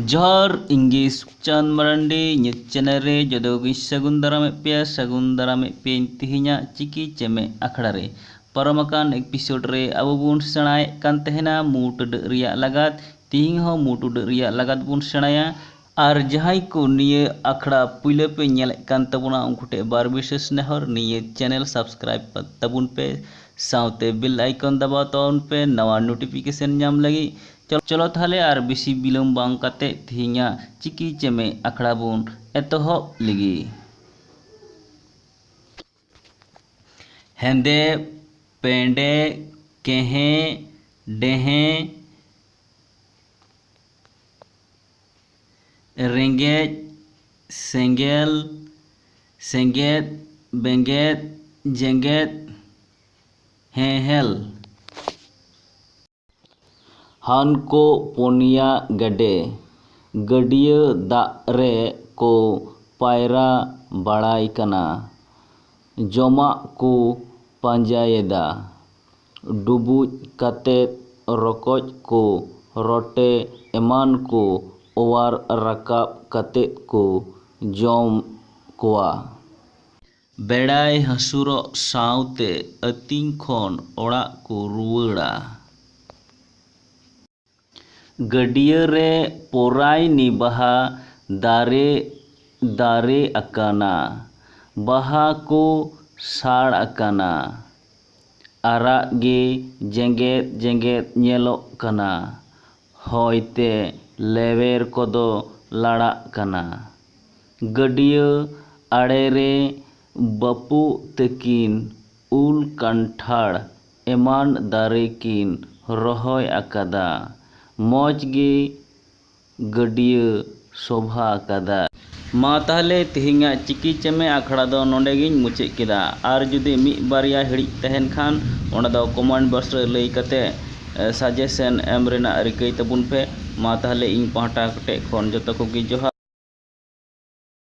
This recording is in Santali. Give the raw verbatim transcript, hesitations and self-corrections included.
ᱡᱚᱦᱟᱨ, ᱤᱧ ᱜᱮ ᱥᱩᱠᱪᱟᱸᱫ ᱢᱟᱨᱟᱱᱰᱤ᱾ ᱤᱧᱟᱹᱜ ᱪᱮᱱᱮᱞ ᱨᱮ ᱡᱚᱛᱚ ᱠᱚᱜᱮᱧ ᱥᱟᱹᱜᱩᱱ ᱫᱟᱨᱟᱢᱮᱫ ᱯᱮᱭᱟ, ᱥᱟᱹᱜᱩᱱ ᱫᱟᱨᱟᱢᱮᱫ ᱯᱮᱭᱟᱧ ᱛᱮᱦᱮᱧᱟᱜ ᱪᱤᱠᱤ ᱪᱮᱢᱮᱫ ᱟᱠᱷᱲᱟ ᱨᱮ᱾ ᱯᱟᱨᱚᱢ ᱟᱠᱟᱱ ᱮᱯᱤᱥᱳᱰ ᱨᱮ ᱟᱵᱚ ᱵᱚᱱ ᱥᱮᱬᱟᱭᱮᱫ ᱠᱟᱱ ᱛᱟᱦᱮᱱᱟ ᱢᱩ ᱴᱩᱰᱟᱹᱜ ᱨᱮᱭᱟᱜ ᱞᱟᱜᱟᱛ᱾ ᱛᱮᱦᱮᱧ ᱦᱚᱸ ᱢᱩ ᱴᱩᱰᱟᱹᱜ ᱨᱮᱭᱟᱜ ᱞᱟᱜᱟᱛ ᱵᱚᱱ ᱥᱮᱬᱟᱭᱟ᱾ ᱟᱨ ᱡᱟᱦᱟᱸᱭ ᱠᱚ ᱱᱤᱭᱟᱹ ᱟᱠᱷᱲᱟ ᱯᱩᱭᱞᱟᱹ ᱯᱮ ᱧᱮᱞᱮᱫ ᱠᱟᱱ ᱛᱟᱵᱚᱱᱟ, ᱩᱱᱠᱩ ᱴᱷᱮᱱ ᱵᱟᱨ ᱵᱤᱥᱮᱥ ᱱᱮᱦᱚᱨ, ᱱᱤᱭᱟᱹ ᱪᱮᱱᱮᱞ ᱥᱟᱵᱥᱠᱨᱟᱭᱤᱵ ᱛᱟᱵᱚᱱ ᱯᱮ, ᱥᱟᱶᱛᱮ ᱵᱮᱞ ᱟᱭᱠᱚᱱ ᱫᱟᱵᱟᱣ ᱛᱟᱵᱚᱱ ᱯᱮ ᱱᱟᱣᱟ ᱱᱳᱴᱤᱯᱷᱤᱠᱮᱥᱚᱱ ᱧᱟᱢ ᱞᱟᱹᱜᱤᱫ᱾ ᱪᱚᱞᱚ, ᱪᱚᱞᱚ ᱛᱟᱦᱞᱮ ᱟᱨ ᱵᱮᱥᱤ ᱵᱤᱞᱚᱢ ᱵᱟᱝ ᱠᱟᱛᱮ ᱛᱮᱦᱮᱧᱟᱜ ᱪᱤᱠᱤ ᱪᱮᱢᱮᱫ ᱟᱠᱷᱲᱟ ᱵᱚᱱ ᱮᱛᱚᱦᱚᱵ ᱞᱮᱜᱮ᱾ ᱦᱮᱸᱫᱮ, ᱯᱮᱸᱰᱮ, ᱠᱮᱦᱮᱸ, ᱰᱮᱦᱮᱸ, ᱨᱮᱸᱜᱮᱡ, ᱥᱮᱸᱜᱮᱞ, ᱥᱮᱸᱜᱮᱫ, ᱵᱮᱸᱜᱮᱫ, ᱡᱮᱸᱜᱮᱫ, ᱦᱮᱸᱦᱮᱞ᱾ ᱦᱟᱱᱠᱚ ᱯᱩᱱᱭᱟ ᱜᱮᱰᱮ ᱜᱟᱹᱰᱭᱟᱹ ᱫᱟᱜ ᱨᱮ ᱠᱚ ᱯᱟᱭᱨᱟ ᱵᱟᱲᱟᱭ ᱠᱟᱱᱟ᱾ ᱡᱚᱢᱟᱜ ᱠᱚ ᱯᱟᱸᱡᱟᱭᱮᱫᱟ᱾ ᱰᱩᱵᱩᱡ ᱠᱟᱛᱮᱫ ᱨᱚᱠᱚᱡ ᱠᱚ, ᱨᱚᱴᱮ ᱮᱢᱟᱱ ᱠᱚ ᱚᱣᱟᱨ ᱨᱟᱠᱟᱵ ᱠᱟᱛᱮᱫ ᱠᱚ ᱡᱚᱢ ᱠᱚᱣᱟ᱾ ᱵᱮᱲᱟᱭ ᱦᱟᱹᱥᱩᱨᱚᱜ ᱥᱟᱶᱛᱮ ᱟᱹᱛᱤᱧ ᱠᱷᱚᱱ ᱚᱲᱟᱜ ᱠᱚ ᱨᱩᱣᱟᱹᱲᱟ᱾ ᱜᱟᱹᱰᱭᱟᱹ ᱨᱮ ᱯᱚᱨᱟᱭᱱᱤ ᱵᱟᱦᱟ ᱫᱟᱨᱮ, ᱫᱟᱨᱮ ᱟᱠᱟᱱᱟ᱾ ᱵᱟᱦᱟ ᱠᱚ ᱥᱟᱲ ᱟᱠᱟᱱᱟ᱾ ᱟᱨᱟᱜ ᱜᱮ ᱡᱮᱜᱮᱫ ᱡᱮᱜᱮᱫ ᱧᱮᱞᱚᱜ ᱠᱟᱱᱟ᱾ ᱦᱚᱭ ᱛᱮ ᱞᱮᱣᱮᱨ ᱠᱚᱫᱚ ᱞᱟᱲᱟᱜ ᱠᱟᱱᱟ᱾ ᱜᱟᱹᱰᱭᱟᱹ ᱟᱲᱮ ᱨᱮ ᱵᱟᱹᱯᱩ ᱛᱟᱹᱠᱤᱱ ᱩᱞ, ᱠᱟᱱᱴᱷᱟᱲ ᱮᱢᱟᱱ ᱫᱟᱨᱮ ᱠᱤᱱ ᱨᱚᱦᱚᱭ ᱟᱠᱟᱫᱟ᱾ ᱢᱚᱡᱽ ᱜᱮ ᱜᱟᱹᱰᱭᱟᱹ ᱥᱚᱵᱷᱟ ᱟᱠᱟᱫᱟ᱾ ᱢᱟ ᱛᱟᱦᱞᱮ ᱛᱮᱦᱮᱧᱟᱜ ᱪᱤᱠᱤ ᱪᱮᱢᱮᱫ ᱟᱠᱷᱲᱟ ᱫᱚ ᱱᱚᱰᱮ ᱜᱤᱧ ᱢᱩᱪᱟᱹᱫ ᱠᱮᱫᱟ᱾ ᱟᱨ ᱡᱩᱫᱤ ᱢᱤᱫ ᱵᱟᱨᱭᱟ ᱦᱤᱲᱤᱡ ᱛᱟᱦᱮᱱ ᱠᱷᱟᱱ, ᱚᱱᱟ ᱫᱚ ᱠᱚᱢᱮᱱᱴ ᱵᱚᱠᱥ ᱨᱮ ᱞᱟᱹᱭ ᱠᱟᱛᱮ, ᱮ, ᱥᱟᱡᱮᱥᱚᱱ ᱮᱢ ᱨᱮᱱᱟᱜ ᱨᱤᱠᱟᱹᱭ ᱛᱟᱵᱚᱱ ᱯᱮ᱾ ᱢᱟ ᱛᱟᱦᱞᱮ ᱤᱧ ᱯᱟᱦᱴᱟ ᱴᱷᱮᱡ ᱠᱷᱚᱱ ᱡᱚᱛᱚ ᱠᱚᱜᱮ ᱡᱚᱦᱟᱨ᱾